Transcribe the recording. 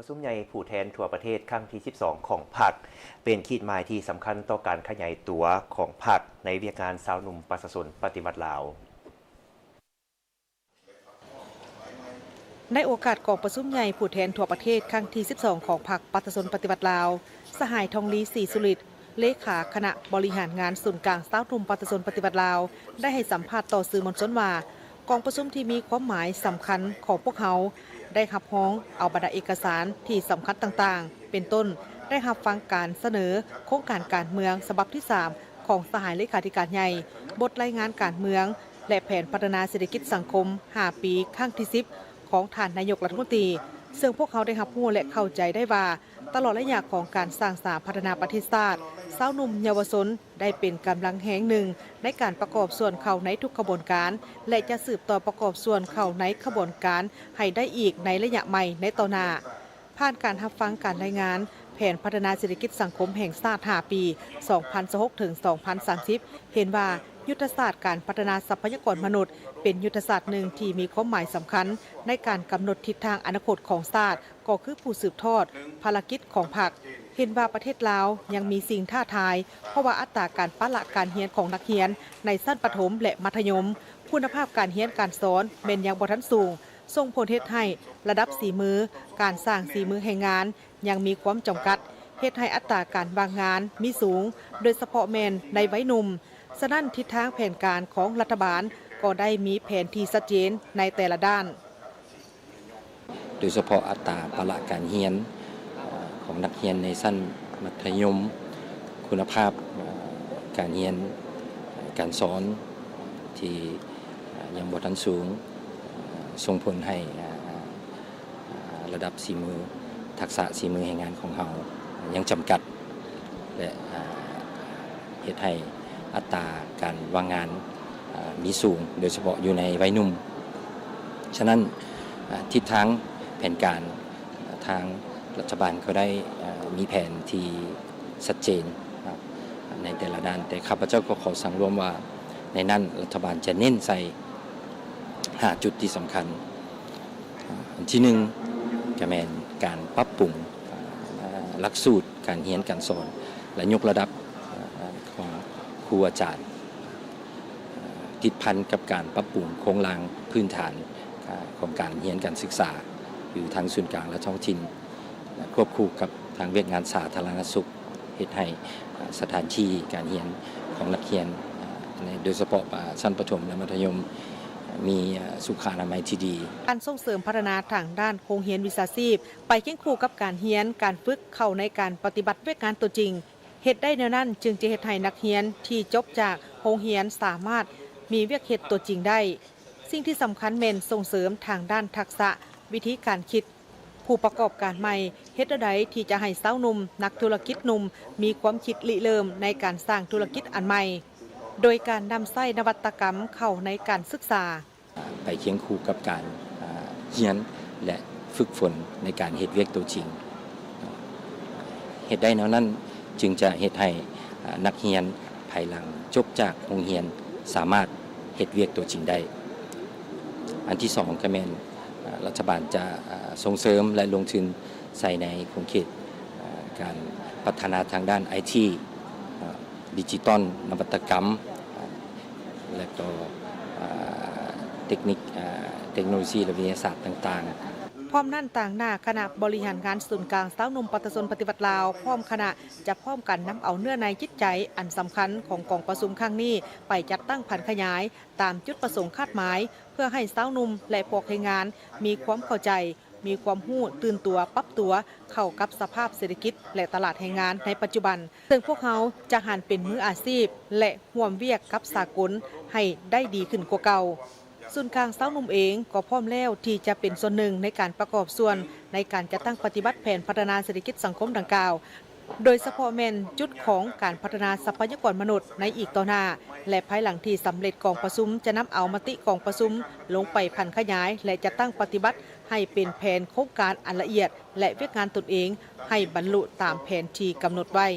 ປະຊຸມໃຫຍ່ຜູ້ແທນທົ່ວປະເທດຄັ້ງທີສິບສອງຂອງພັກ ເປັນຂີດໝາຍທີ່ສຳຄັນຕໍ່ການຂະຫຍາຍຕົວຂອງພັກໃນວຽກງານຊາວໜຸ່ມປະຊາຊົນປະຕິວັດລາວ. ໃນໂອກາດກອງປະຊຸມໃຫຍ່ຜູ້ແທນທົ່ວປະເທດຄັ້ງທີສິບສອງຂອງພັກປະຊາຊົນປະຕິວັດລາວ, ສະຫາຍ ທອງລີ ສີສຸລິດ ເລຂາຄະນະບໍລິຫານງານສູນກາງຊາວໜຸ່ມປະຊາຊົນປະຕິວັດລາວ ໄດ້ໃຫ້ສຳພາດຕໍ່ສື່ມວນຊົນວ່າ, ກອງປະຊຸມທີ່ມີຄວາມໝາຍສຳຄັນຂອງພວກເຮົາ ໄດ້ຮັບຮອງເອົາບັນດາເອກະສານທີ່ສຳຄັນຕ່າງໆ ເປັນຕົ້ນ ໄດ້ຮັບຟັງການສະເໜີໂຄງການການເມືອງສະບັບທີສາມຂອງສະຫາຍເລຂາທິການໃຫຍ່, ບົດລາຍງານການເມືອງ ແລະ ແຜນພັດທະນາເສດຖະກິດສັງຄົມຫ້າປີ ຄັ້ງທີສິບ ຂອງທ່ານນາຍົກລັດຖະມົນຕີ, ເຊິ່ງພວກເຮົາໄດ້ຮັບຮູ້ ແລະ ເຂົ້າໃຈໄດ້ວ່າ ຕະຫຼອດໄລຍະຂອງການສ້າງສາພັດທະນາປະເທດຊາດ, ຊາວໜຸ່ມເຍົາວະຊົນໄດ້ເປັນກຳລັງແຮງໜຶ່ງໃນການປະກອບສ່ວນເຂົ້າໃນທຸກຂະບວນການ ແລະ ຈະສືບຕໍ່ປະກອບສ່ວນເຂົ້າໃນຂະບວນການໃຫ້ໄດ້ອີກໃນໄລຍະໃໝ່ໃນຕໍ່ໜ້າ. ຜ່ານການຮັບຟັງການລາຍງານແຜນພັດທະນາເສດຖະກິດສັງຄົມແຫ່ງຊາດຫ້າປີ ສອງພັນຊາວຫົກ ເຖິງ ສອງພັນສາມສິບ ເຫັນວ່າຍຸດທະສາດການພັດທະນາຊັບພະຍາກອນມະນຸດ ເປັນຍຸດທະສາດໜຶ່ງທີ່ມີຄວາມໝາຍສຳຄັນໃນການກຳນົດທິດທາງອະນາຄົດຂອງຊາດ ກໍຄືຜູ້ສືບທອດພາລະກິດຂອງພັກ. ເຫັນວ່າປະເທດລາວຍັງມີສິ່ງທ້າທາຍ ເພາະວ່າອັດຕາການປະລະການຮຽນຂອງນັກຮຽນໃນຊັ້ນປະຖົມ ແລະ ມັດທະຍົມ, ຄຸນນະພາບການຮຽນການສອນແມ່ນຍັງບໍ່ທັນສູງ, ສົ່ງຜົນເຮັດໃຫ້ລະດັບສີມື, ການສ້າງສີມືແຮງງານຍັງມີຄວາມຈຳກັດ, ເຮັດໃຫ້ອັດຕາການວ່າງງານມີສູງ, ໂດຍສະເພາະແມ່ນໃນໄວໜຸ່ມ. ສະນັ້ນ, ທິດທາງແຜນການຂອງລັດຖະບານກໍໄດ້ມີແຜນທີ່ຊັດເຈນໃນແຕ່ລະດ້ານ. ໂດຍສະເພາະອັດຕາປະລະການຮຽນຂອງນັກຮຽນໃນຊັ້ນມັດທະຍົມ, ຄຸນນະພາບການຮຽນການສອນທີ່ຍັງບໍ່ທັນສູງ, ສົ່ງຜົນໃຫ້ລະດັບສີມື, ທັກສະສີມືແຮງງານຂອງເຮົາຍັງຈຳກັດ ແລະ ເຮັດໃຫ້ອັດຕາການວ່າງງານມີສູງ, ໂດຍສະເພາະຢູ່ໃນໄວໜຸ່ມ. ສະນັ້ນ, ທິດທາງແຜນການທາງລັດຖະບານກໍໄດ້ມີແຜນທີ່ຊັດເຈນໃນແຕ່ລະດ້ານ, ແຕ່ຂ້າພະເຈົ້າກໍຂໍສັງລວມວ່າ ໃນນັ້ນລັດຖະບານຈະເນັ້ນໃສ່ຫ້າຈຸດທີ່ສຳຄັນ. ອັນທີໜຶ່ງ ກະແມ່ນການປັບປຸງຫຼັກສູດການຮຽນການສອນ ແລະ ຍົກລະດັບຂອງຄູອາຈານ, ຕິດພັນກັບການປັບປຸງໂຄງລ່າງພື້ນຖານຂອງການຮຽນການສຶກສາ ຢູ່ທາງສູນກາງ ແລະ ທ້ອງຖິ່ນ ຄວບຄູ່ກັບທາງວຽກງານສາທາລະນະສຸກ, ເຮັດໃຫ້ສະຖານທີ່ການຮຽນຂອງນັກຮຽນ, ໂດຍສະເພາະຊັ້ນປະຖົມ ແລະ ມັດທະຍົມ ມີສຸຂາອະນາໄມທີ່ດີ. ການສົ່ງເສີມພັດທະນາທາງດ້ານໂຮງຮຽນວິຊາຊີບ ໄປຄຽງຄູ່ກັບການຮຽນ, ການຝຶກເຂົ້າໃນການປະຕິບັດວຽກງານຕົວຈິງ. ເຮັດໄດ້ແນວນັ້ນ, ຈຶ່ງຈະເຮັດໃຫ້ນັກຮຽນທີ່ຈົບຈາກໂຮງຮຽນສາມາດມີວຽກເຮັດຕົວຈິງໄດ້. ສິ່ງທີ່ສຳຄັນແມ່ນສົ່ງເສີມທາງດ້ານທັກສະວິທີການຄິດ, ຜູ້ປະກອບການໃໝ່ ເຮັດແນວໃດທີ່ຈະໃຫ້ຊາວໜຸ່ມນັກທຸລະກິດໜຸ່ມມີຄວາມຄິດລິເລີ່ມໃນການສ້າງທຸລະກິດອັນໃໝ່, ໂດຍການນຳໃຊ້ນະວັດຕະກຳເຂົ້າໃນການສຶກສາ. ໄປຄຽງຄູ່ກັບການຮຽນ ແລະ ຝຶກຝົນໃນການເຮັດວຽກຕົວຈິງ. ເຮັດໄດ້ແນວນັ້ນຈຶ່ງຈະເຮັດໃຫ້ນັກຮຽນພາຍຫຼັງຈົບຈາກໂຮງຮຽນສາມາດເຮັດວຽກຕົວຈິງໄດ້. ອັນທີສອງກະແມ່ນລັດຖະບານຈະສົ່ງເສີມ ແລະ ລົງທຶນໃສ່ໃນຂົງເຂດການພັດທະນາທາງດ້ານໄອທີ, ດິຈິຕອນ, ນະວັດຕະກຳ ແລະ ກໍເຕັກນິກ, ເຕັກໂນໂລຊີ ແລະ ວິທະຍາສາດຕ່າງໆ. ພ້ອມນັ້ນ, ຕາງໜ້າຄະນະບໍລິຫານງານສູນກາງຊາວໜຸ່ມປະຊາຊົນປະຕິວັດລາວ ພ້ອມຄະນະ ຈະພ້ອມກັນນຳເອົາເນື້ອໃນຈິດໃຈອັນສຳຄັນຂອງກອງປະຊຸມຄັ້ງນີ້ ໄປຈັດຕັ້ງຜັນຂະຫຍາຍຕາມຈຸດປະສົງຄາດໝາຍ ເພື່ອໃຫ້ຊາວໜຸ່ມ ແລະ ພວກແຮງງານມີຄວາມເຂົ້າໃຈ, ມີຄວາມຮູ້, ຕື່ນຕົວ, ປັບຕົວເຂົ້າກັບສະພາບເສດຖະກິດ ແລະ ຕະຫຼາດແຮງງານໃນປັດຈຸບັນ, ເຊິ່ງພວກເຮົາຈະຫັນເປັນມືອາຊີບ ແລະ ຮ່ວມວຽກກັບສາກົນໃຫ້ໄດ້ດີຂຶ້ນກວ່າເກົ່າ. ສູນກາງຊາວໜຸ່ມເອງກໍພ້ອມແລ້ວທີ່ຈະເປັນສ່ວນໜຶ່ງໃນການປະກອບສ່ວນໃນການຈັດຕັ້ງປະຕິບັດແຜນພັດທະນາເສດຖະກິດສັງຄົມດັ່ງກ່າວ, ໂດຍສະເພາະແມ່ນຈຸດຂອງການພັດທະນາຊັບພະຍາກອນມະນຸດໃນອີກຕໍ່ໜ້າ ແລະ ພາຍຫຼັງທີ່ສຳເລັດກອງປະຊຸມ ຈະນຳເອົາມະຕິກອງປະຊຸມລົງໄປຜັນຂະຫຍາຍ ແລະ ຈັດຕັ້ງປະຕິບັດໃຫ້ເປັນແຜນໂຄງການອັນລະອຽດ ແລະ ວຽກງານຕົນເອງໃຫ້ບັນລຸຕາມແຜນທີ່ກຳນົດໄວ້.